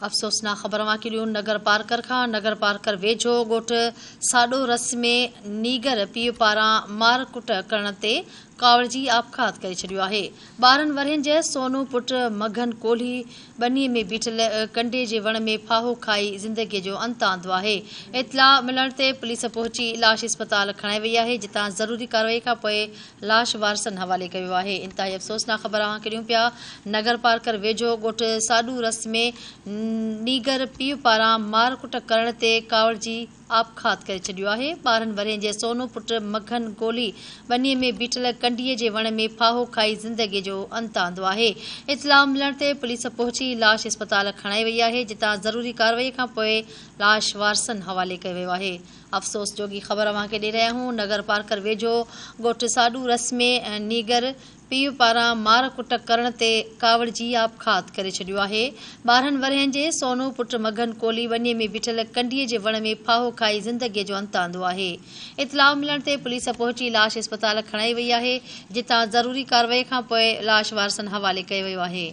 افسوسناڪ خبر اوهان کي ڏيون نگر پارڪر کان نگر پارڪر ويجهو ڳوٺ ساڏو رس ۾ نيگر پيء پاران مار ڪٽ ڪرڻ تي ڪاوڙجي آپگهات ڪري ڇڏيو آهي. 12 ورهين جي سونو پٽ مگهن ڪولهي ٻني ۾ بيٺل ڪنڊي جي وڻ ۾ ڦاهو کائي زندگي جو انت آندو آهي. اطلاع ملڻ تي پوليس پهچي لاش اسپتال کڻائي وئي آهي جتان ضروري ڪارروائي کانپوء لاش وارثن حوالي ڪيو آهي. انتهائي افسوسناڪ خبر اوهان کي ڏيون پيا نگر پارڪر ويجهو ڳوٺ ساڏو رس ۾ نينگر پيء پاران مار ڪٽ ڪرڻ تي ڪاوڙجي آپگهات ڪري ڇڏيو آهي. 12 ورهين جي سونو پٽ مگهن گولي ٻني ۾ بيٺل ڪنڊي جي وڻ ۾ ڦاهو کائي زندگي جو انت آندو آهي. اطلاع ملڻ تي پوليس پهچي لاش اسپتال کڻائي وئي آهي جتان ضروري ڪارروائي کانپوء لاش وارثن حوالي ڪيو ويو آهي. افسوس جوڳي خبر اوهان کي ڏئي رهيا آهيون نگر پارڪر ويجهو ڳوٺ ساڏو رس ۾ نيگر پيء پاران مار ڪٽ ڪرڻ تي ڪاوڙجي آپگهات ڪري ڇڏيو آهي. 12 ورهين جي سونو پٽ مگهن ڪولهي ٻني ۾ بيٺل ڪنڊي جي وڻ ۾ ڦاهو کائي زندگي جو انت آندو آهي. اطلاع ملڻ تي پوليس پهچي لاش اسپتال کڻائي وئي آهي جتان ضروري ڪارروائي کانپوء لاش وارثن حوالي ڪيو ويو آهي.